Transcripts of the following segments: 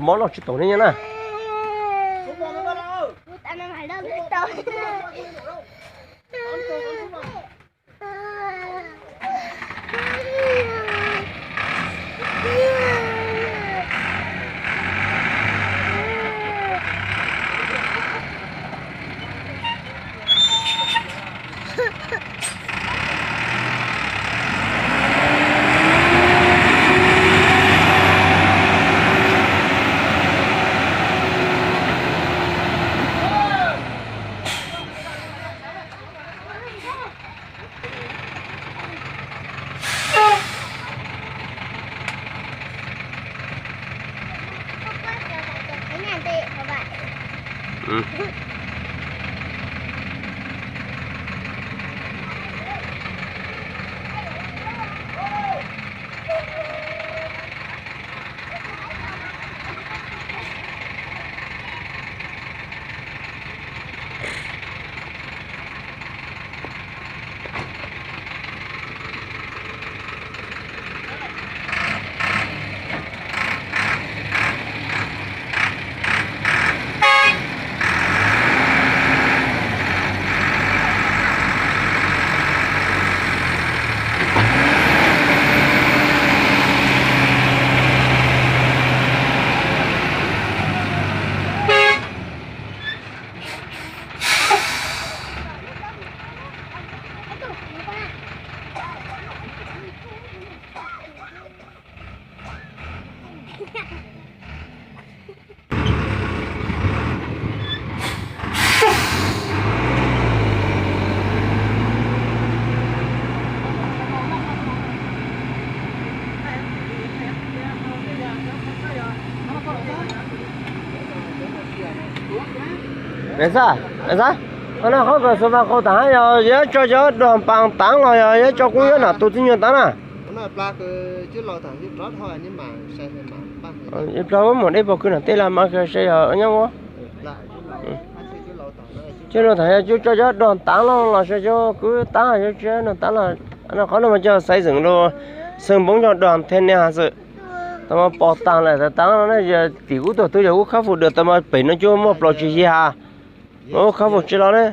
Mob no tsis taus ne nyob na. Xab, xab, qhov no qhov kom xu va qau tas yog yuav tso cov dog npas tav los yog yuav tso kuv yuav nom tus txiv nyuag tav na. Ib plag mus dej pog kwv no tej los mas khe se yog nyob ua. Coj los tham yog coj cov dog tav los los se cov kwv tav yog tsis no tav los, qhov no mas coj xaiv xeem los xeem npoob cov dog thiab niag xwb. Tau mas pom tag lawm tav no na, tim ub tuaj twb yog ub khab fum dua tau mas pem no coj muaj plaus tsis yig ha. Ub khab fum tsis los ne.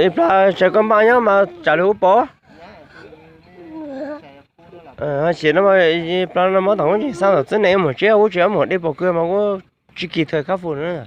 Ib plag tsaws koj npaj nyob mas tsam lwg ub pom. Xim no ib plag no mob tom ub tsis xav tom txwb ne, mus tsis ub tsis mus dej pog kwv mas ub tsis kis thawj khab fum na.